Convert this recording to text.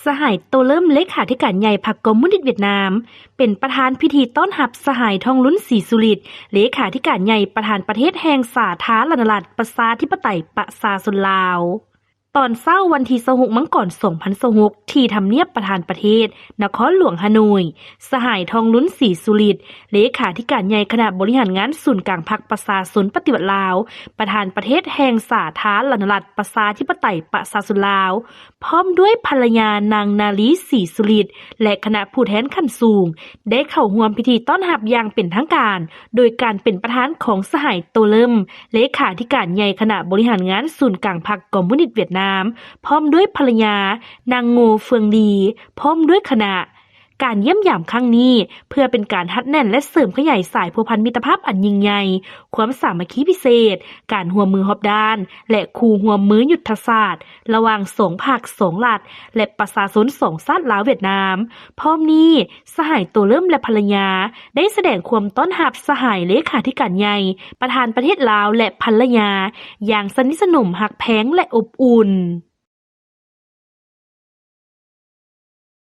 ສະຫາຍ ໂຕເລີມ ເລຂາທິການໃຫຍ່ພັກຄອມມູນິດຫວຽດນາມ ເປັນປະທານພິທີຕ້ອນຮັບສະຫາຍ ທອງລຸນ ສີສຸລິດ ເລຂາທິການໃຫຍ່ ປະທານປະເທດແຫ່ງສາທາລະນະລັດ ປະຊາທິປະໄຕ ປະຊາຊົນລາວ. ຕອນເຊົ້າວັນທີຊາວຫົກ ມັງກອນ ສອງພັນຊາວຫົກ ທີ່ທຳນຽບປະທານປະເທດ ນະຄອນຫຼວງຮ່າໂນ້ຍ, ສະຫາຍ ທອງລຸນ ສີສຸລິດ ເລຂາທິການໃຫຍ່ຄະນະບໍລິຫານງານສູນກາງພັກປະຊາຊົນປະຕິວັດລາວ ປະທານປະເທດແຫ່ງສາທາລະນະລັດ ປະຊາທິປະໄຕ ປະຊາຊົນລາວ ພ້ອມດ້ວຍພັນລະຍາ ນາງ ນາລີ ສີສຸລິດ ແລະ ຄະນະຜູ້ແທນຂັ້ນສູງ ໄດ້ເຂົ້າຮ່ວມພິທີຕ້ອນຮັບຢ່າງເປັນທາງການ ໂດຍການເປັນປະທານຂອງສະຫາຍ ໂຕເລີມ ເລຂາທິການໃຫຍ່ຄະນະບໍລິຫານງານສູນກາງພັກຄອມມູນິດຫວຽດນາມ ພ້ອມດ້ວຍພັນລະຍາ ນາງ ໂງ ເຟືອງລີ ພ້ອມດ້ວຍຄະນະ. ການຢ້ຽມຢາມຄັ້ງນີ້ ເພື່ອເປັນການຮັດແໜ້ນ ແລະ ເສີມຂະຫຍາຍສາຍພົວພັນມິດຕະພາບອັນຍິ່ງໃຫຍ່, ຄວາມສາມັກຄີພິເສດ, ການຮ່ວມມືຮອບດ້ານ ແລະ ຄູ່ຮ່ວມມືຍຸດທະສາດ ລະຫວ່າງສອງພັກ, ສອງລັດ ແລະ ປະຊາຊົນສອງຊາດລາວ-ຫວຽດນາມ. ພ້ອມນີ້, ສະຫາຍ ໂຕເລີມ ແລະ ພັນລະຍາ ໄດ້ສະແດງຄວາມຕ້ອນຮັບສະຫາຍເລຂາທິການໃຫຍ່ ປະທານປະເທດລາວ ແລະ ພັນລະຍາ ຢ່າງສະໜິດສະໜົມ, ຮັກແພງ ແລະ ອົບອຸ່ນ.